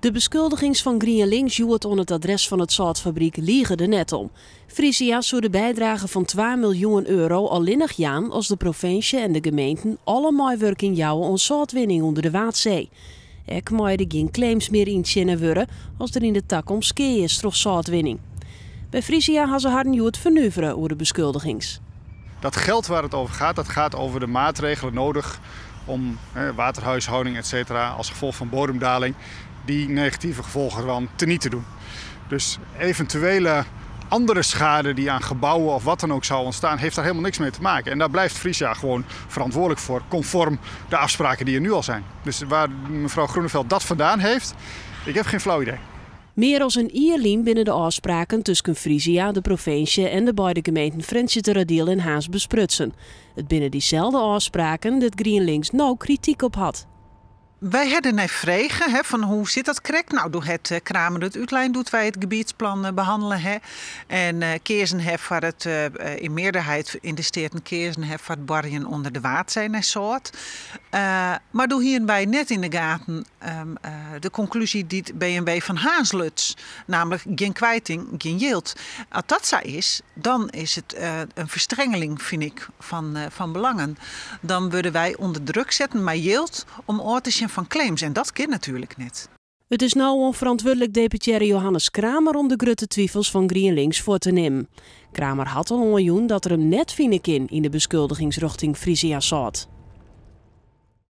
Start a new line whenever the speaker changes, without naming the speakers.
De beskuldigings fan GrienLinks hjoed oan it adres fan it sâltfabryk lige der net om. Frisia soe de bydrage fan 2 miljoen euro allinnich jaan as de provinsje en de gemeenten alle meiwurking jouwe oan sâltwinning ûnder de Waadsee. Ek meie der gjin claims mear yntsjinne wurde as der yn de takomst skea is troch sâltwinning. By Frisia ha se harren hjoed fernuvere oer de beskuldigings.
Dat geld waar het over gaat, dat gaat over de maatregelen nodig om waterhuishouding et cetera, als gevolg van bodemdaling, die negatieve gevolgen dan teniet te doen. Dus eventuele andere schade die aan gebouwen of wat dan ook zou ontstaan, heeft daar helemaal niks mee te maken. En daar blijft Frisia gewoon verantwoordelijk voor, conform de afspraken die er nu al zijn. Dus waar mevrouw Groeneveld dat vandaan heeft, ik heb geen flauw idee.
Mear as in jier lyn binne de ôfspraken tusken Frisia, de provinsje en de beide gemeenten Frjentsjerteradiel en Harns besprutsen. It binne dyselde ôfspraken dêr't GrienLinks no krityk op hat.
Wy ha dernei frege, hè, fan hoe sit dat krekt? Nou, doe hat Kramer it útlein doe't wy it gebietsplan behannele ha. En keazen ha foar it, yn mearderheid yn de Steaten keazen ha foar it boarjen ûnder de Waadsee nei sâlt. Mar doe hiene wy net yn de gaten de konklúzje dy't B&W fan Harns luts, namelijk gjin kwijting, gjin jild. As dat sa is, dan is it in ferstrengeling, fyn ik, fan belangen. Dan wurde wy ûnder druk setten mei jild om ôf te sjen fan claims en dat kin natuerlik net.
It is no oan ferantwurdlik deputearre Johannes Kramer om de grutte twifels fan GrienLinks fuort te nimmen. Kramer hat al oanjûn dat er him net fine kin yn de beskuldigings rjochting Frisia Sâlt.